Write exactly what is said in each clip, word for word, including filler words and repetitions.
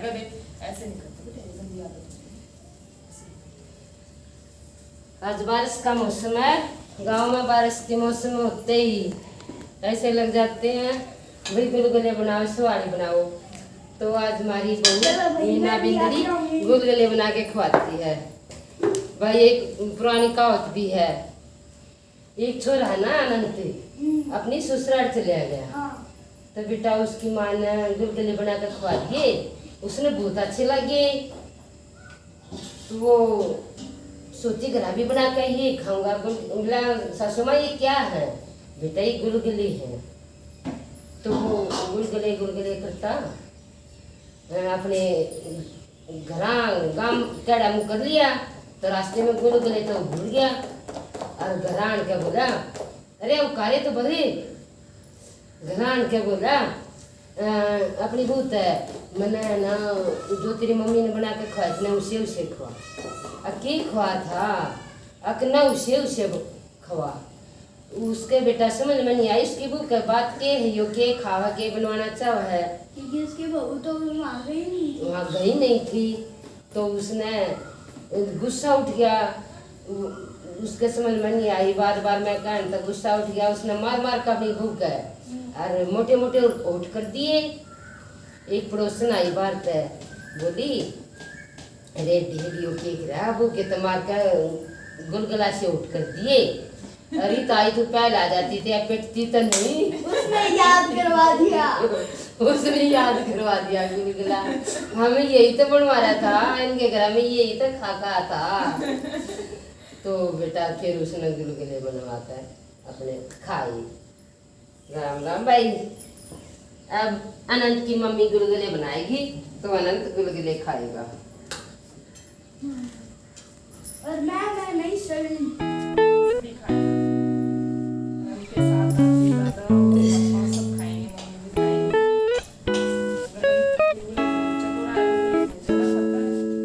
ऐसे नहीं करते बेटा, ये गंदी आदत होती है। आज बारिश का मौसम है, गांव में बारिश के मौसम होते ही ऐसे लग जाते हैं, भाई गुलगुले बनाओ, सुहाड़ी बनाओ। तो आज हमारी बहू मीना बिंदरी गुलगुले बना के खवाती है। भाई एक पुरानी कहावत भी है, एक छोरा है ना अनंत, हम्म। अपनी ससुराल चले गया। हाँ। तो बेटा उसकी माँ ने गुलगुले बना के खवा दिए, उसने बहुत अच्छे लगे। तो वो सोची घर भी बना के ये खाऊंगा। गुल-, बोला, "सासू माँ ये क्या है?" "बेटा ये गुलगुले हैं।" तो वो गुलगुले गुलगुले करता, अ, अपने घरां गांव केड़ा मुकर लिया, तो रास्ते में गुलगुले तो भूल गया। और घरां आन के बोला, "अरे वो कारे तो बदले।" घरां आन के बोला, "अ, अपनी बहू तै मन्ने ना जो तेरी मम्मी ने बना के खवाया था ना, उसे उसे खवा।" "अ, के खवा था?" "अक ना उसे उसे खवा।" उसके बेटा समझ में नहीं आई, उसकी बहू के बात के है, यो के खावा, के बनवाना चाह है। क्योंकि उसकी बहू तो वहाँ गई नहीं थी। वहाँ गई नहीं थी, तो उसने गुस्सा उठ गया। उ-, उसके समझ में नहीं आई, बार बार मैं कहन तो गुस्सा उठ गया। उसने मार मार कर अपनी बहू के हम्म। और मोटे मोटे होठ कर दिए। एक पड़ोसन आई बाहर तै, बोली, "अरे ढेडियो के करा, वो के तो मार के गुलगुला से होठ कर दिए। अरे ताई तू पहले आ जाती तो या पिटती तो नहीं।" उसने याद करवा दिया। उसने याद करवा दिया गुलगुला। हमें यही तो बनवा रहा था, इनके घर में यही तो खा खा था। तो बेटा फिर उसने गुलगुले बनवा कर अपने खाए। राम राम भाई। अब अनंत की मम्मी गुलगुले बनाएगी तो अनंत गुलगुले खाएगा। और मैं, मैं नहीं सही। सभी खाएंगे। उनके साथ आपकी दादा और पापा सब खाएंगे, मम्मी भी खाएंगी। गुलगुले बहुत चटोरा है, गुलगुले बहुत ज्यादा खाता है।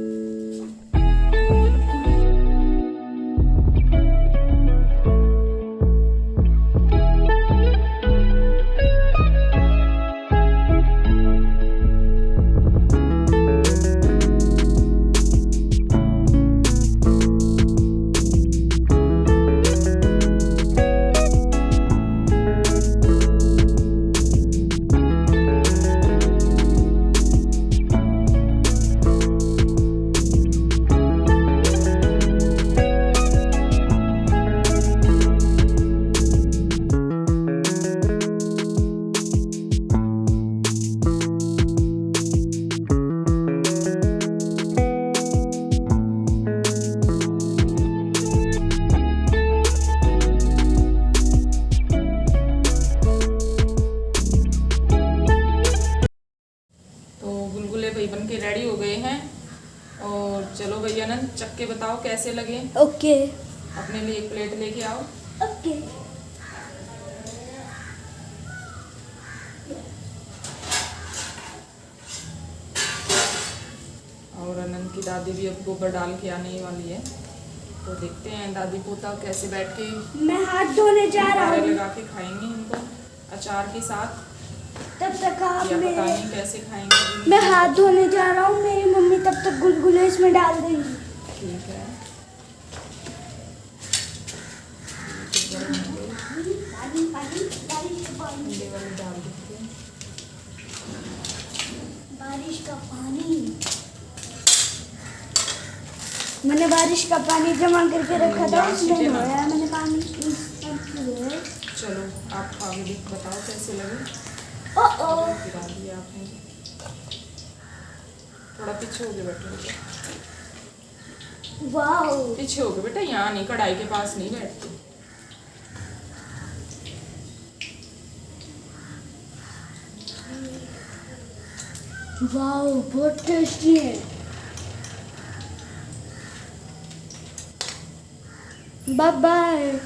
तो गुलगुले भाई बन के रेडी हो गए हैं। और चलो भाई अनंत, चख के बताओ कैसे लगे। ओके। अपने लिए एक प्लेट लेके आओ। ओके। और अनंत की दादी भी अब गोबर डाल के आने ही वाली है, तो देखते हैं दादी पोता कैसे बैठ के मैं हाथ धोने जा रहा हूँ। लगा के खाएंगे इनको। अचार के साथ। तब तक आप या मेरे पता नहीं कैसे खाएंगे। मैं हाथ धोने जा रहा हूँ, मेरी मम्मी तब तक गुलगुले इसमें डाल देंगी। ठीक है। पानी, पानी, बारिश का पानी। ठंडे वाले डाल देते हैं। बारिश का पानी। मैंने बारिश का पानी जमा करके रखा था, हाँ, उसमें नहाया मैंने पानी। चलो, आप खा के देख, बताओ कैसे लगे। ओ, ओ। थोड़ा पीछे होके बैठो। वाओ। पीछे होके बेटा, यहाँ नहीं, कढ़ाई के पास नहीं बैठते। वाओ, बहुत टेस्टी है। Bye bye.